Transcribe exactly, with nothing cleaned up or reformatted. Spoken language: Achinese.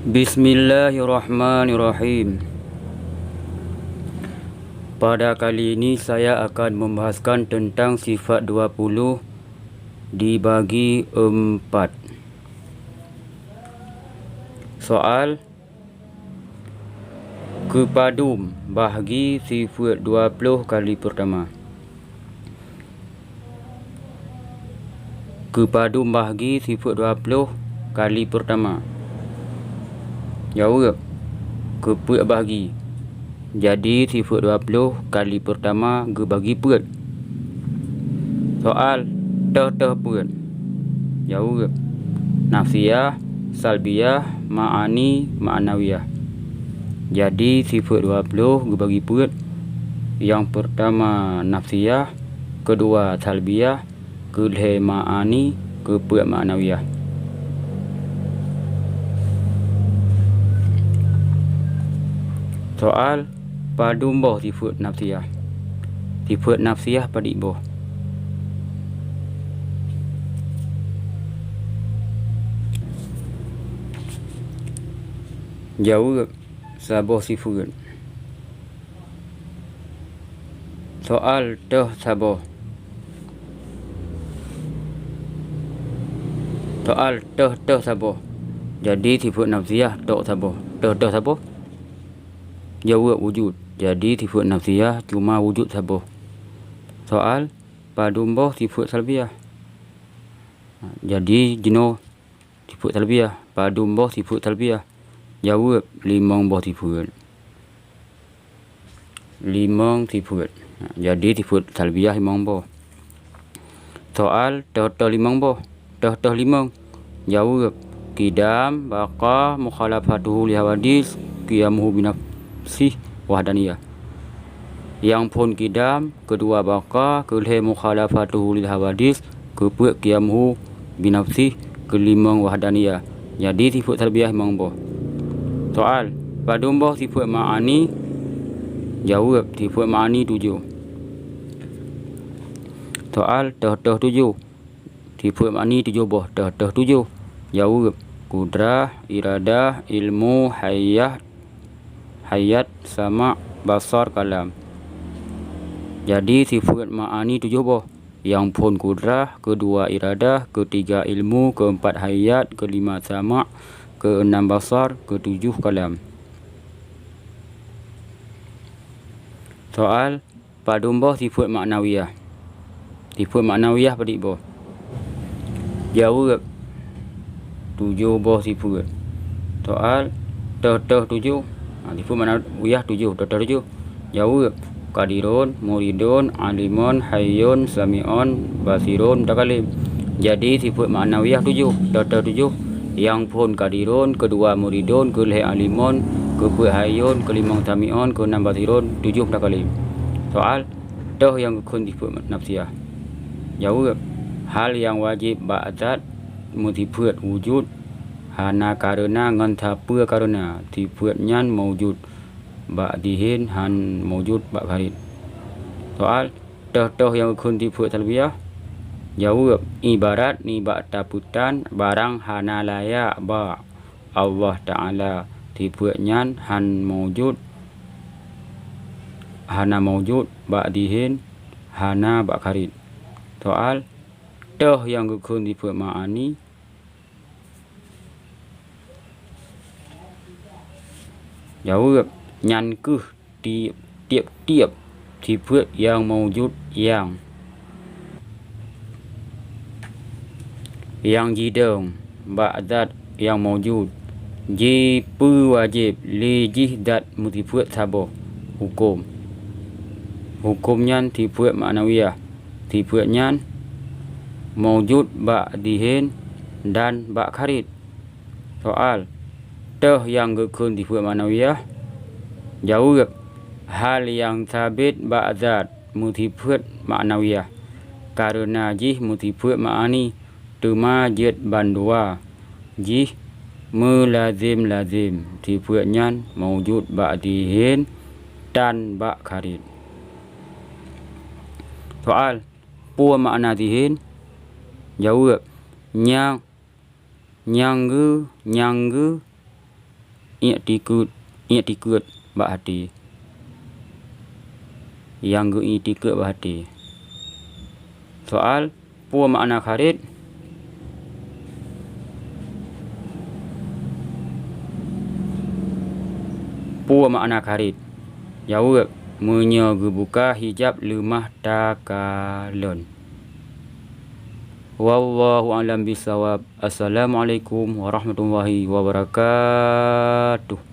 Bismillahirrahmanirrahim. Pada kali ini saya akan membahaskan tentang sifat dua puluh dibagi empat. Soal, keupadum bahgi sifeuet dua ploh kali peurtama? Keupadum bahgi sifeuet dua ploh kali peurtama? Jaweueb, keupeuet bahgi. Jadi, sifeuet dua ploh kali peurtama geubagi peuet. Soal, toh-toh peuet? Jaweueb, nafsiyah, salbiyah, ma'ani, ma'nawiyah. Jadi, sifeuet dua ploh geubagi peuet. Nyang peurtama nafsiyah, keudua salbiyah, keulhée ma'ani, keupeuet ma'nawiyah. Soal, padum boh sifeuet nafsiyah? Sifeuet nafsiyah padit boh? Jaweueb, saboh sifeuet. Soal, toh saboh? Soal, toh-toh saboh? Jadi, sifeuet nafsiyah tok saboh. Toh-toh saboh? Jaweueb, wujud. Jadi, sifeuet nafsiyah cuma wujud saboh. Soal, padum boh sifeuet salbiyah? Jadi, jinoe sifeuet salbiyah. Padum boh sifeuet salbiyah? Jaweueb, limong boh sifeuet. Limong sifeuet. Jadi, sifeuet salbiyah limong boh. Soal, toh-toh limong boh? Toh-toh limong? Jaweueb, qidam, baqa, mukhalafatuhu lil hawadits, qiyamuhu binafsih, wahdaniyah. Nyang phon qidam, keudua baqa, keulhée mukhalafatuhu lil hawadits, keupeuet qiyamuhu binafsih, keulimong wahdaniyah. Jadi, sifeuet salbiyah limong boh. Soal, padum boh sifeuet ma'ani? Jaweueb, sifeuet ma'ani tujoh. Soal, toh-toh tujoh? Sifeuet ma'ani tujoh boh, toh-toh tujoh? Jaweueb, kudrah, iradah, ilmu, hayah, hayat, sama', basar, kalam. Jadi, sifeuet ma'ani tujoh boh. Nyang phon kudrah, keudua iradah, keutiga ilmu, keumpat hayat, keulima sama', keueunam basar, keutujoh kalam. Soal, padum boh sifeuet ma'nawiyah? Sifeuet ma'nawiyah padit boh? Jaweueb, tujoh boh sifeuet. Soal, toh-toh tujoh? Ha, sifeuet ma'nawiyah tujoh, toh-toh tujoh? Jaweueb, qadirun, muridun, alimun, hayyun, sami'un, basirun, mutakalim. Jadi, sifeuet ma'nawiyah tujoh, toh-toh tujoh? Nyang phon qadirun, keudua muridun, keulhée alimun, keupeuet hayyun, keulimong sami'un, keueunam basirun, tujoh mutakalim. Soal, toh nyang geukheun sifeuet nafsiyah? Jaweueb, hal nyang wajéb bak zat meusifeuet wujud hana kareuna ngon sapeue kareuna, sifeuet nyan maujud bak zihin, han maujud bak kharid. Soal, toh-toh nyang geukheun sifeuet salbiyah? Jaweueb, ibarat nibak tapeutan barang hana layak bak Allah Ta'ala, sifeuet nyan han maujud, hana maujud bak zihin, hana bak kharid. Soal, toh nyang geukheun sifeuet ma'ani? Jaweueb, nyan kheueh ti-, tieb-tieb sifeuet nyang maujud nyang, nyang jidong bak zat nyang maujud, jipeuwajéb lé jih zat meusifeuet saboh huköm. Huköm nyan sifeuet ma'nawiyah. Sifeuet nyan maujud bak zihin dan bak kharid. Soal, toh nyang geukheun sifeuet ma'nawiyah? Jaweueb, hal nyang sabét bak zat meusifeuet ma'nawiyah, kareuna jih meusifeuet ma'ani, teuma jeuet bandua jih meulazém-lazém, sifeuet nyan maujud bak zihin dan bak kharid. Soal, peue makna zihin? Jaweueb, nyang, nyang geu-, nyang geu-, iktikeuet, iktikeuet bak até. Nyang geuiktikeuet bak até. Soal, peue makna kharét? Peue makna kharét? Jaweueb, meunyoe geubuka hijab leumah takalon. Wallahu a'lam bissawab. Assalamualaikum warahmatullahi wabarakatuh.